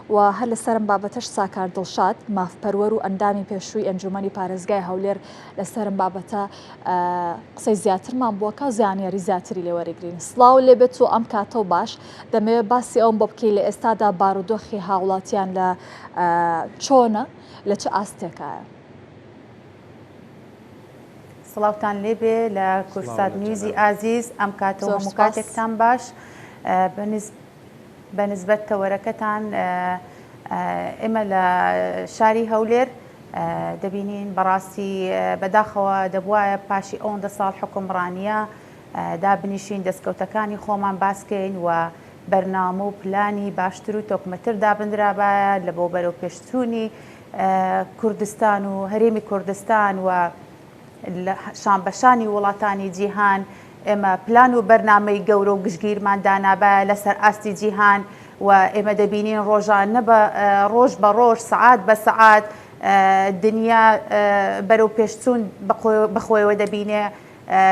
و هەر لەسەر ئەم بابەتەش ساکار دڵشاد، مافپەروەر و ئەندامی پێشووی ئەنجوومەنی پارێزگای هەولێر لەسەر ئەم بابەتە قسەی زیاترمان بۆ کا و زانیاری زیاتری لێ وەرگرین. سڵاو لێ بێت و ئەم کاتە و باش. دەمەوێت باسی ئەوەم بۆ بکەی لە ئێستادا بارودۆخی هاوڵاتیان لە چۆنە، لە چ ئاستێکایە؟ سڵاوتان لێبێ لە کوردسات نیوزی ئازیز ئەم کاتە و هەموو کاتێکتان باش. بە نسبەت تەوەرەکەتان ئێمە لە شاری هەولێر دەبینین بەڕاستی بەداخەوە دەبواە پاشی ئەوەندە ساڵ حکومڕانیە دابنیشین دەستکەوتەکانی خۆمان باسکەین و بەرنامە و پلانی باشتر و تۆکمەتر دابنرابایە لە بۆ بەرەو پێشچوونی کوردستان و هەرێمی کوردستان و شانبەشانی وڵاتانی جیهان، ئێمە پلان و بەرنامەی گەورە و گشتگیرمان دانابایە لەسەر ئاستی جیهان و ئێمە دەبینین ڕۆژانە بە ڕۆژ بە ڕۆژ سەعات بە سەعات دنیا بەرەو پێشچوون بەخۆیەوە دەبینێ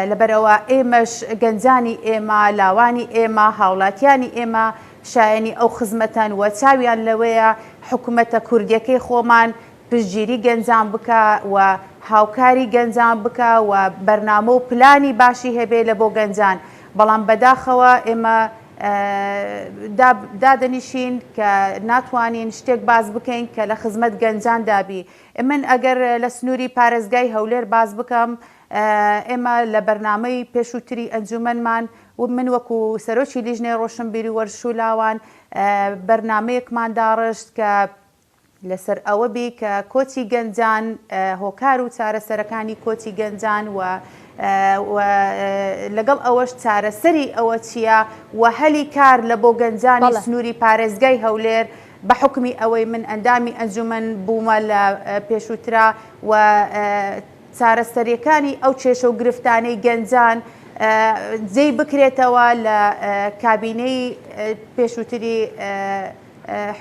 لەبەرئەوە ئێمەش گەنجانی ئێمە لاوانی ئێمە هاوڵاتیانی ئێمە شایەنی ئەو خزمەتەن و چاویان لەوەیە حکومەتە کوردیەکەی خۆمان پشتگیری گەنجان بکا و هاوکاری گەنجان بکا و بەرنامە و پلانی باشی هەبێ لە بۆ گەنجان بەڵام بەداخەوە ئێمە دادەنیشین کە ناتوانین شتێک باس بکەین کە لە خزمەت گەنجان دابی من ئەگەر لە سنووری پارێزگای هەولێر باس بکەم ئێمە لە بەرنامەی پێشووتری ئەنجومەنمان و من وەکو سەرۆکی لیژنەی ڕۆشنبیری و وەرزش و لاوان بەرنامەیەکمان داڕشت کە لەسەر ئەوە بی کە کۆچی گەنجان هۆکار و چارەسەرەکانی کۆچی گەنجان و و لەگەڵ ئەوەش چارەسەری ئەوە چییە و هەلی کار لە بۆ گەنجانی سنووری پارێزگای هەولێر بە حوکمی ئەوەی من ئەندامی ئەنجومەن بوومە لە پێشووترا و چارەسەریەکانی ئەو کێشە و گرفتانەی گەنجان جێی بکرێتەوە لە کابینەی پێشووتری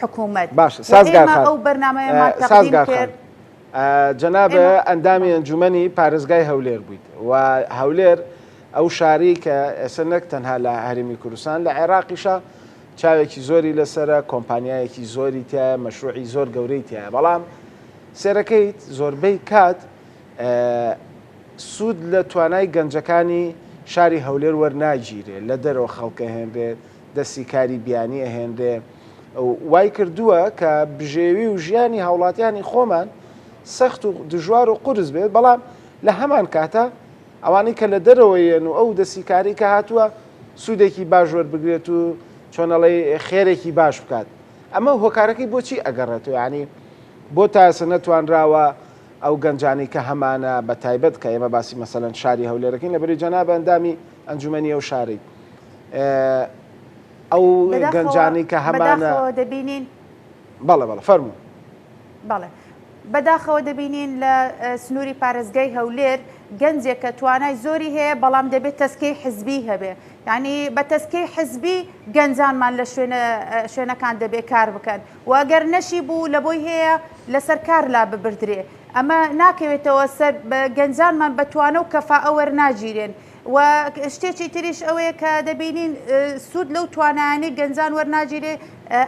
حکوومەت. باشە سازگار خان ئەو بەرنامەیەمان تەقدیم کرد. جەناب ئەندامی ئەنجومەنی پارێزگای هەولێر بوویت و هەولێر ئەو شاری کە ئێستا نەک تەنها لە هەرێمی کوردستان لە عێراقیشە چاوێکی زۆری لەسرە کۆمپانیایەکی زۆری تایە مەشروعی زۆر گەورەی تایە بەڵام سێرەکەیت زۆربەی کات سوود لە توانای گەنجەکانی شاری هەولێر وەرناگیرێ لە دەرەوە خەڵکەهێنرێت دەستی کاری بیانی ئەهێنرێ وای کردووە کە بژێوی و ژیانی هاوڵاتیانی خۆمان سەخت و دژوار و قورس بێت بەڵام لە هەمان کاتە ئەوانەی کە لە دەرەوە یەن و ئەو دەستی کاری کە هاتووە سوودێکی باش وەربگرێت و چۆنەڵی خێرێکی باش بکات ئەمە هۆکارەکەی بۆچی ئەگەڕێتەوە یعنی بۆ تا ئێستا نەتوانراوە ئەو گەنجانەی کە هەمانە بە تایبەت کە ئێمە باسی مەسەلەن شاری هەولێرەکەین لەبەری جەناب ئەندامی ئەنجومەنی ئەو شارەی ئەو گەنجانەی کە هەمانە دەبینین بەڵێ بەڵێ فەرموو بەڵێ بەداخەوە دەبینین لە سنووری پارێزگای هەولێر گەنجێک کە توانای زۆری هەیە بەڵام دەبێت تەسکەی حزبی هەبێ یعنی بە تەسکەی حزبی گەنجانمان لە شوێنەکان دەبێ کار بکەن و ئەگەر نەشی بوو لە بۆی هەیە لەسەر کار لا ببردرێ ئەمە ناکەوێتەوە سەر گەنجانمان بە توانە و کەفائە وەرناگیرێن و شتێکی تریش ئەوەیە کە دەبینین سوود لەو توانایانەی گەنجان وەرناگیرێ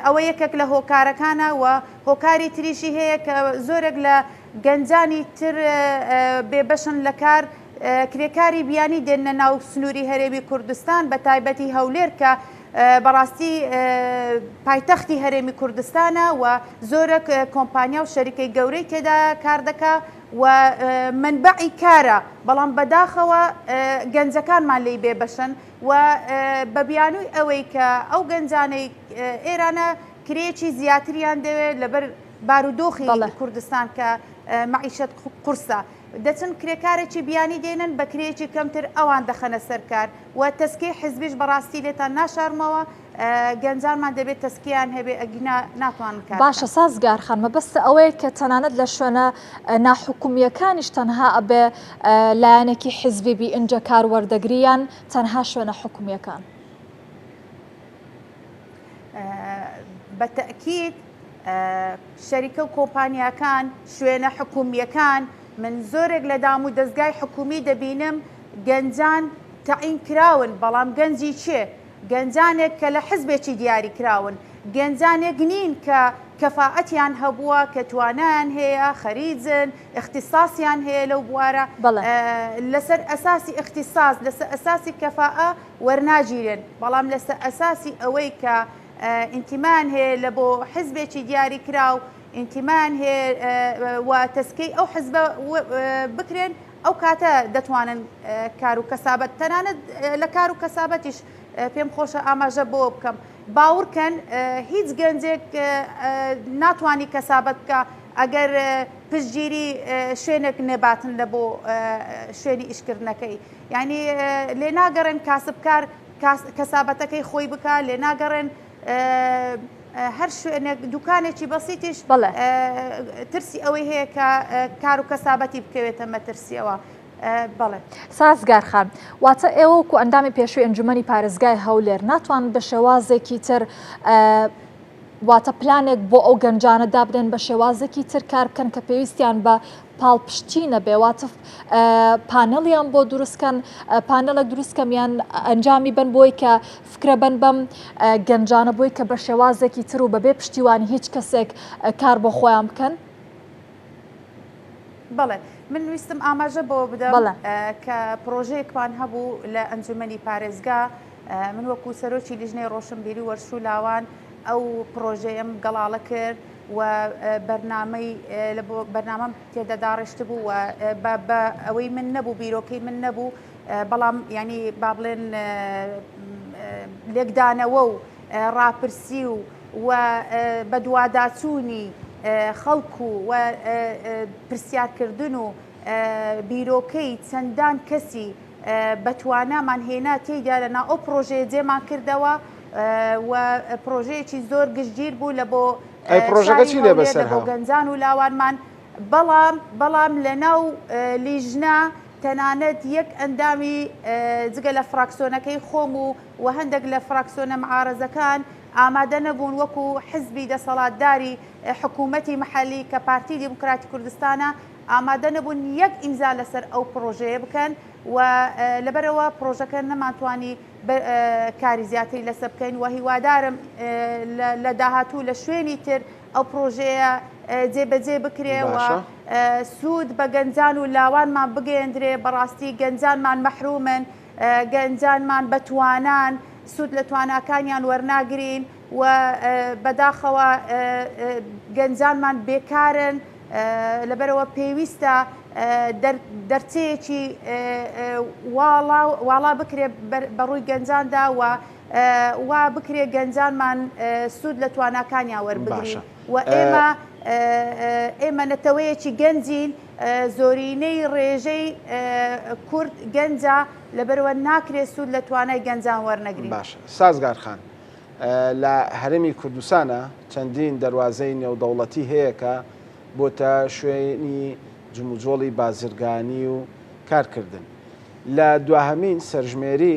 ئەوە یەکێک لە هۆکارەکانە و هۆکاری تریشی هەیە کە زۆرێک لە گەنجانی تر بێبەشن لە کار کرێکاری بیانی دێننە ناو سنووری هەرێمی کوردستان بە تایبەتی هەولێر کە بەڕاستی پایتەختی هەرێمی کوردستانە و زۆرێک کۆمپانیا و شەریکەی گەورەی تێدا کار دەکا و مەنبەعی کارە، بەڵام بەداخەوە گەنجەکانمان لێی بێبەشن و بە بیانووی ئەوەی کە ئەو گەنجانەی ئێرانە کرێیەکی زیاتریان دەوێت لەبەر بارودۆخی کوردستان کە مەعیشەت قورسە دەچن کرێکارێکی بیانی دێنن بە کرێیەکی کەمتر ئەوان دەخەنە سەر کار و تەسکەی حزبیش بەڕاستی لێتان ناشارمەوە گەنجانمان دەبێت تەسکیان هەبێ ئەگینا ناتوانن کار باشە سازگار خان مەبەستە ئەوەیە کە تەنانەت لە شوێنە ناحکومیەکانیش تەنها ئەبێ لایەنێکی حزبی بی ئینجا کار وەردەگری یان تەنها شوێنە حکومیەکان؟ بە تەئکید شەریکە و کۆمپانیاکان، شوێنە حکومییەکان، من زۆرێک لە دام و دەزگای حکومی دەبینم گەنجان تەعین کراون، بەڵام گەنجی کێ؟ گەنجانێک کە لە حزبێکی دیاری کراون. گەنجانێک نین کە کەفائەتیان هەبووە، کە توانایان هەیە، خەریجن، ئیختیساسیان هەیە لەو بوارە، لەسەر ئەساسی ئیختیساس، لەسەر ئەساسی کەفائە وەرناگیرێن، بەڵام لەسەر ئەساسی ئەوەی کە ئینتیمایان هەیە لە بۆ حزبێکی دیاریکراو، ئینتیمایان هەیە و تەزکیەی ئەو حزبە بکرێن، ئەو کاتە دەتوانن کار و کەسابەت، تەنانەت لە کار و کەسابەتیش پێم خۆشە ئاماژە بەوە بکەم باوڕکەن هیچ گەنجێک ناتوانی کەسابەت بکە ئەگەر پشتگیری شوێنێک نەباتن لە بۆ شوێنی ئیشکردنەکەی یعنی لێ ناگەڕێن کاسبکار کەسابەتەکەی خۆی بکە لێ ناگەڕێن هەر شوێنێک دوکانێکی بەسیتیش ترسی ئەوەی هەیە کە کار و کەسابەتی بکەوێتە مەترسیەوە. بەڵێ. سازگار خان، واتە ئێوە وەکو ئەندامی پێشووی ئەنجومەنی پارێزگای هەولێر ناتوانن بە شێوازێکی تر واتە پلانێک بۆ ئەو گەنجانە دابنێن بە شێوازێکی تر کار بکەن کە پێویستیان بە پاڵپشتی نەبێ واتە پانێڵیان بۆ دروستکەن پانێڵێک دروستکەم یان ئەنجامی بن بۆی کە فکرە بن بەم گەنجانە بۆی کە بە شێوازێکی تر و بەبێ پشتیوانی هیچ کەسێک کار بۆ خۆیان بکەن. بەڵێ من ویستم ئاماژە بەوە بدەم کە پرۆژەیەکمان هەبوو لە ئەنجومەنی پارێزگا من وەکو سەرۆکی لیژنەی ڕۆشنبیری وەرزش و لاوان ئەو پرۆژەیەم گەڵاڵە کرد و بەرنامەی بەرنامەم تێدا داڕشتبوو و بە ئەوەی من نەبوو بیرۆکەی من نەبوو بەڵام ینی با بڵێن لێکدانەوە و ڕاپرسی و و بەدواداچوونی خەڵک و پرسیارکردن و بیرۆکەی چەندان کەسی بەتوانامان هێنا تێیدا لە ناو ئەو پرۆژەیە جێمان کردەوە و پرۆژەیەکی زۆر گشتگیر بوو لە بۆ پرۆژەکە چی لێ بەسەر لە بۆ گەنجان و لاوانمان بەڵام بەڵام لە ناو لیژنە تەنانەت یەک ئەندامی جگە لە فراکسۆنەکەی خۆم و و هەندێک لە فراکسۆنە معارەزەکان ئامادە نەبوون وەکو حزبی دەسەڵاتداری حکوومەتی محەلی کە پارتی دیموکراتی کوردستانە ئامادە نەبوون یەک ئیمزا لەسەر ئەو پڕۆژەیە بکەن و لەبەرئەوە پڕۆژەکە نەمانتوانی کاری زیاتری لەسەر بکەین و هیوادارم لە داهاتوو لە شوێنی تر ئەو پڕۆژەیە جێبەجێ بکرێ و سوود بە گەنجان و لاوانمان بگەیەندرێ بەڕاستی گەنجانمان مەحرومن گەنجانمان بەتوانان سوود لە تواناکانیان وەرناگرین و بەداخەوە گەنجانمان بێکارن لەبەرئەوە پێویستە دەرچەیەکی واڵا بکرێت بەڕووی گەنجاندا و وا بکرێت گەنجانمان سوود لە تواناکانیان وەربگرین و ئێمە ئێمە نەتەوەیەکی گەنجین زۆرینەی ڕێژەی کورد گەنجە لەبەرئەوە ناکرێت سوود لە توانای گەنجان وەرنەگرین. باشە سازگار خان لە هەرێمی کوردستانا چەندین دەروازەی نێودەوڵەتی هەیە کە بۆتە شوێنی جموجۆڵی بازرگانی و کارکردن. لە دواهەمین سەرژمێری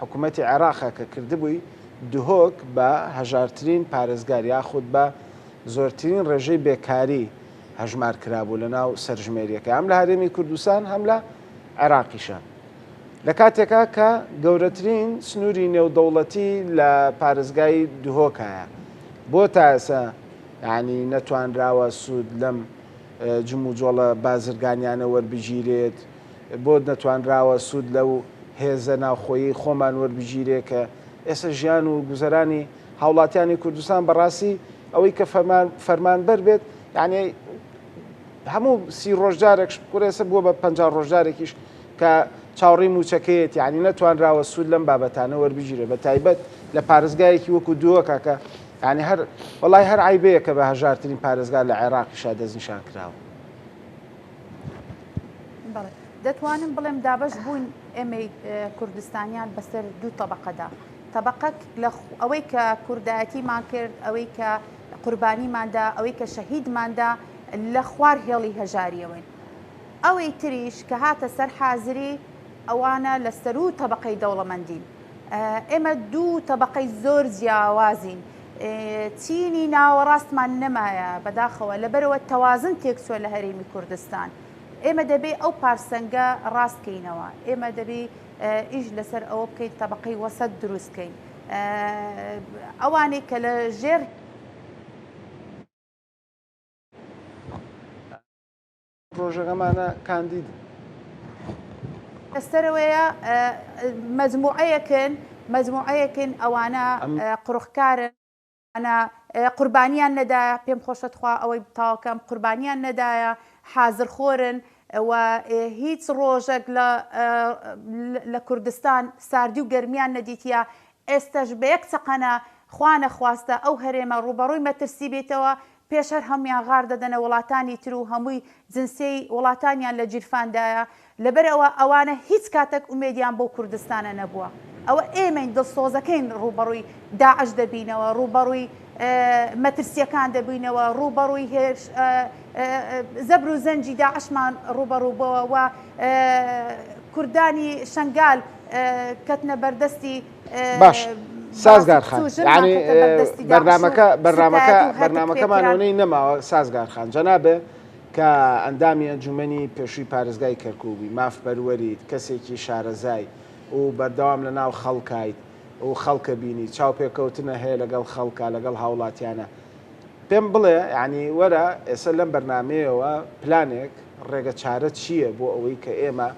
حکومەتی عێراقا کە کردبووی، دهۆک بە هەژارترین پارێزگار یاخود بە زۆرترین ڕێژەی بێکاری هەژمار کرابوو لەناو سەرژمێرییەکە هەم لە هەرێمی کوردستان هەم لە عێراقیشە. لە کاتێکا کە گەورەترین سنووری نێودەوڵەتی لە پارێزگای دهۆکایە بۆ تا ئێستا یانی نەتوانراوە سوود لەم جموجۆڵە بازرگانیانە وەربگیرێت بۆ نەتوانراوە سوود لەو هێزە ناوخۆیی خۆمان وەربگیرێ کە ئێستا ژیان و گوزەرانی هاوڵاتیانی کوردستان بەڕاستی ئەوەی کە فەرمان فەرمانبەر بێت یعنی هەموو سی ڕۆژ جارێک کورە ئێستا بووە بە 50 ڕۆژ جارێکیش کە چاوەڕێی مووچەکەیەتی یانی نەتوانراوە سوود لەم بابەتانە وەربگیرێت بە تایبەت لە پارێزگایەکی وەکو دهۆکا کە یانی هەر وەڵای هەر عەیبەیە کە بە هەژارترین پارێزگا لە عێراقیشا دەستنیشان کراوە. بەڵێ دەتوانم بڵێم دابەش بووین ئێمەی کوردستانیان بەسەر دوو تەبەقەدا تەبەقەک لە ئەوەی کە کوردایەتیمان کرد ئەوەی کە قوربانیماندا ئەوەی کە شەهیدماندا لە خوار هێڵی هەژاریەوەین ئەوی تریش کە هاتە سەر حازری ئەوانە لە سەروو تەبەقەی دەوڵەمەندین. ئێمە دوو تەبەقەی زۆر جیاوازین. چینی ناوەڕاستمان نەمایە بەداخەوە لەبەرئەوە تەوازن تێکچووە لە هەرێمی کوردستان. ئێمە دەبێ ئەو پارسەنگە ڕاست کەینەوە. ئێمە دەبی ئیش لەسەر ئەوە بکەین تەبەقەی وەسەت دروست کەین. ئەوانەی کە لە ژێر. پرۆژەکەمانە کاندیدن. سەرەوەیە مەجموعەیەکن مەجموعەیەکن ئەوانە قورخکارن. ئەوانە قوربانیان نەدایە پێم خۆشە تخوا ئەوەی تاوکەم قوربانیان نەدایە حازرخۆرن و هیچ ڕۆژەک لە لە کوردستان ساردی و گەرمیان نەدیتە ئێستەش بە یەک چەقەنە خوا نەخواستە ئەو هەرێمە ڕووبەڕووی مەترسی بێتەوە پێش هەر هەموویان غار دەدەنە وڵاتانی تر و هەمووی جنسیەی وڵاتانیان لە گیرفاندایە لەبەرئەوە ئەوانە هیچ کاتەک ئومێدیان بەو کوردستانە نەبووە. ئەوە ئێمەین دڵسۆزەکەین ڕووبەڕووی داعش دەبینەوە، ڕووبەڕووی مەترسییەکان دەبینەوە، ڕووبەڕووی هێرش زەبر و زەنگی داعشمان ڕووبەڕوو بۆوە و کوردانی شەنگال کەتنە بەردەستی باش سازگار خان یعنی بەرنامەکە بەرنامەکە بەرنامەکەمان ئەوەی نەماوە سازگار خان جەنابێ کە ئەندامی ئەنجومەنی پێشووی پارێزگای کەرکوک بووی، مافپەروەریت، کەسێکی شارەزای و بەردەوام لە ناو خەڵکایت و خەڵکە بینی، چاوپێکەوتنە هەیە لەگەڵ خەڵکا، لەگەڵ هاوڵاتیانا. پێم بڵێ یانی وەرە ئێستا لەم بەرنامەیەوە پلانێک، ڕێگە چارە چییە بۆ ئەوەی کە ئێمە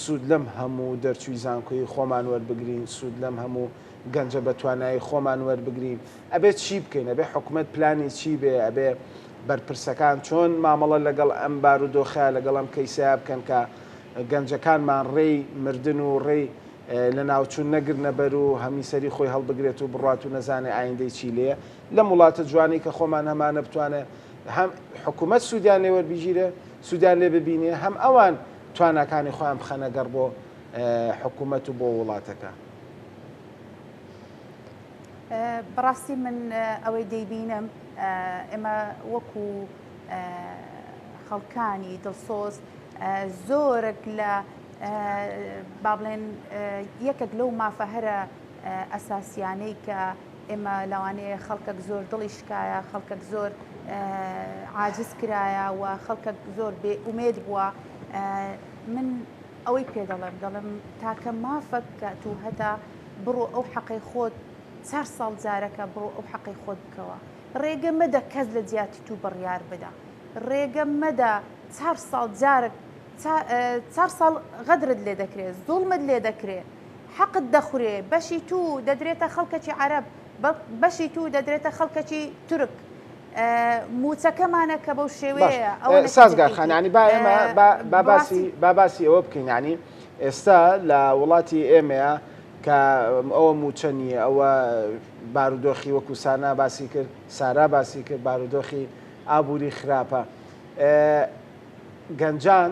سوود لەم هەموو دەرچووی زانکۆی خۆمان وەربگرین، سوود لەم هەموو گەنجە بەتوانایی خۆمان وەربگرین، ئەبێ چی بکەین، ئەبێ حکومەت پلانی چی بێ، ئەبێ بەرپرسەکان چۆن مامەڵە لەگەڵ ئەم بارودۆخە، لەگەڵ ئەم کەیسەیا بکەن کە گەنجەکانمان ڕێی مردن و ڕێی لەناوچوون نەگرنە بەر و هەمی سەری خۆی هەڵبگرێت و بڕوات و نەزانێ ئایندەی چی لێیە لەم وڵاتە جوانەی کە خۆمان هەمانە بتوانێ هەم حکومەت سوودیان لێ وەربگیرێ، سوودیان لێ ببینێ، هەم ئەوان تواناکانی خۆیان بخەنە گەڕ بۆ حکومەت و بۆ وڵاتەکە. بەڕاستی من ئەوەی دەیبینم ئێمە وەکو خەڵکانی دڵسۆز زۆرێک لە با بڵێن یەکێک لەو مافە هەرە ئەساسیانەی کە ئێمە لەوانەیە خەڵکەک زۆر دڵی شکایە خەڵکەک زۆر عاجز کرایە و خەڵکەک زۆر بێ ئومێد بووە من ئەوەی پێ دەڵێم دەڵێم تاکە مافەک کە تو هەتا بڕۆ ئەو حەقەی خۆت چار ساڵ جارەکە بڕۆ ئەو حەقەی خۆت بکەوە ڕێگە مەدە کەس لە جیاتی تو بڕیار بدا ڕێگە مەدە چار ساڵ جارەک چار ساڵ غەدرت لێ دەکرێ زوڵمت لێ دەکرێ حەقت دەخورێ بەشی تو دەدرێتە خەڵکەکی عەرەب بەشی تو دەدرێتە خەڵکەکی تورک موچەکەمانە کە بەو شێوەیە ئەوە سازگار خان ینی با ئێمە با باسی با باسی ئەوە بکەین ینی ئێستا لە وڵاتی ئێمەیە کە ئەوە موچە نییە ئەوە بارودۆخی وەکو سانا باسی کرد سارا باسی کرد بارودۆخی ئابووری خراپە گەنجان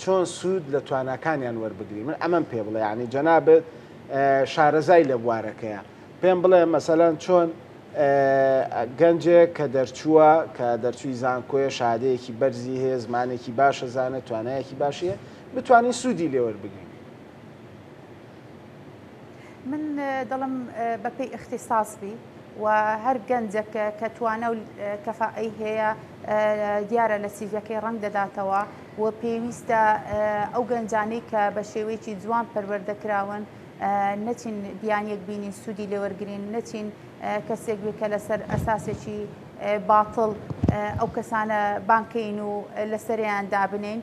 چۆن سوود لە تواناکانیان وەربگری من ئەمەم پێ بڵێ ینی جەنابت شارەزای لە بوارەکەیە پێم بڵێ مەسەلەن چۆن گەنجێک کە دەرچووە کە دەرچووی زانکۆیە شادەیەکی بەرزی هەیە زمانێکی باشە زانێت توانایەکی باشیە بتوانین سوودی لێوەربگرین. من دەڵم بەپێی ئیختیساس بی و هەر گەنجێک کە توانا و کەفائەی هەیە دیارە لە سیڤەکەی ڕەنگ دەداتەوە و پێویستە ئەو گەنجانەی کە بە شێوەیەکی جوان پەروەردە کراون نەچین بیانیەک بینین سوودی لێوەرگین نەچین کەسێک بێ کە لەسەر ئەساسێکی باتڵ ئەو کەسانە بانکەین و لەسەریان دابنین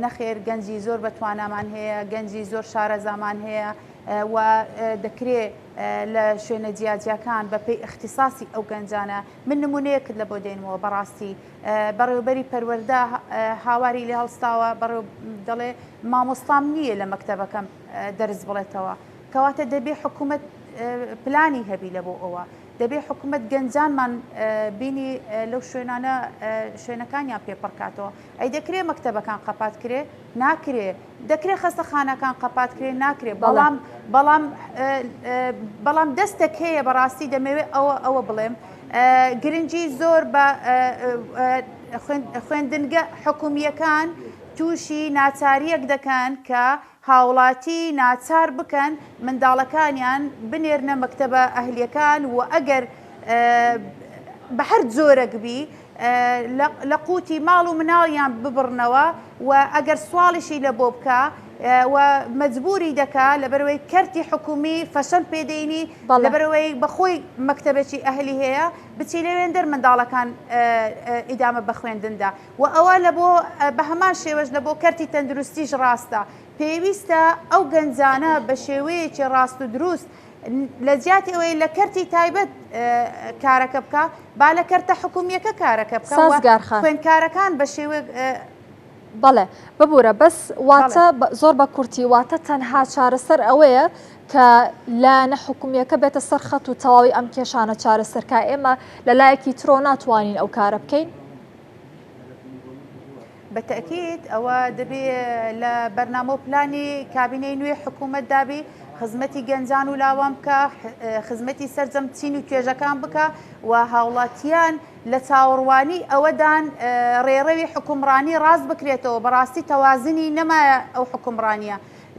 نەخێر گەنجی زۆر بە توانامان هەیە، گەنجی زۆر شارەزامان هەیە و دەکرێ لە شوێنە جیاجیاکان بە پێی ئیختیساسی ئەو گەنجانە من نمونەیەکت لە بۆ دێنمەوە بەڕاستی بەڕێوبەری پەروەردە هاواری لێ هەڵستاوە بەڕێ دەڵێ مامۆستام نییە لە مەکتەبەکەم دەرس بڵێتەوە کەواتە دەبێ حکوومەت پلانی هەبی لە بۆ ئەوە دەبێ حکوومەت گەنجانمان بینی لەو شوێنانە شوێنەکانیان پێ پڕکاتەوە ئەی دەکرێ مەکتەبەکان قەپات کرێ؟ ناکرێ. دەکرێ خەستەخانەکان قەپات کرێ؟ ناکرێ. بەڵام بەڵام بەڵام دەستێک هەیە بەڕاستی دەمەوێت ئەوە ئەوە بڵێم گرنگی زۆر بە خوێندنگە حکومییەکان تووشی ناچارییەک دەکەن کە هاوڵاتی ناچار بکەن منداڵەکانیان بنێرنە مەکتەبە ئەهلیەکان و ئەگەر بە هەر جۆرەک بی لە قوتی ماڵ و مناڵیان ببڕنەوە و ئەگەر سواڵیشی لە بۆ بکا. و مەجبوری دەکا لەبەرئەوەی کەرتی حکومی فەشەل پێ دێنی لەبەرئەوەی بەخۆی مەکتەبێکی ئەهلی هەیە بچی لەوێندەر منداڵەکان ئیدامە بە خوێندندا و ئەوە لە بۆ بە هەمان شێوەش لە بۆ کەرتی تەندروستیش ڕاستە پێویستە ئەو گەنجانە بە شێوەیەکی ڕاست و دروست لە جیاتی ئەوەی لە کەرتی تایبەت کارەکە بکە با لە کەرتە حکومیەکە کارەکە بکە خوێندکارەکان بە شێوەیەک بەڵێ ببورە بەس واتە زۆر بە کورتی واتە تەنها چارەسەر ئەوەیە کە لایەنە حکومیەکە بێتە سەر خەت و تەواوی ئەم کێشانە چارەسەرکا ئێمە لە لایەکی ترۆ ناتوانین ئەو کارە بکەین. بە تەئکید ئەوە دەبێ لە بەرنامە و پلانی کابینەی نوێی حکوومەتدا بی، خزمەتی گەنجان و لاوان بکا، خزمەتی سەرجەم چین و توێژەکان بکا و هاوڵاتیان لە چاوەڕوانی ئەوەدان ڕێڕەوی حوکمڕانی ڕاست بکرێتەوە، بەڕاستی تەوازنی نەمایە ئەو حوکمڕانییە.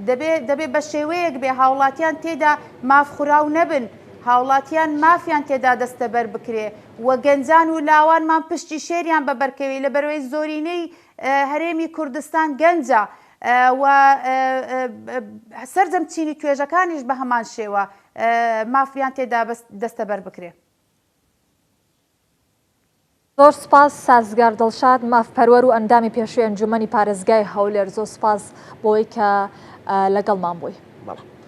دەبێ دەبێ بە شێوەیەک بێ هاوڵاتیان تێدا مافخوراو نەبن، هاوڵاتیان مافیان تێدا دەستەبەر بکرێ و گەنجان و لاوانمان پشتی شێریان بە بەرکەوێ لەبەرئەوەی زۆرینەی هەرێمی کوردستان گەنجە و سەرجەم چین و توێژەکانیش بە هەمان شێوە مافیان تێدا دەستەبەر بکرێ. زۆر سوپاس سازگار دڵشاد مافپەروەر و ئەندامی پێشووی ئەنجوومەنی پارێزگای هەولێر زۆر سوپاس بۆی کە لەگەڵمان بووی. بەڵێ.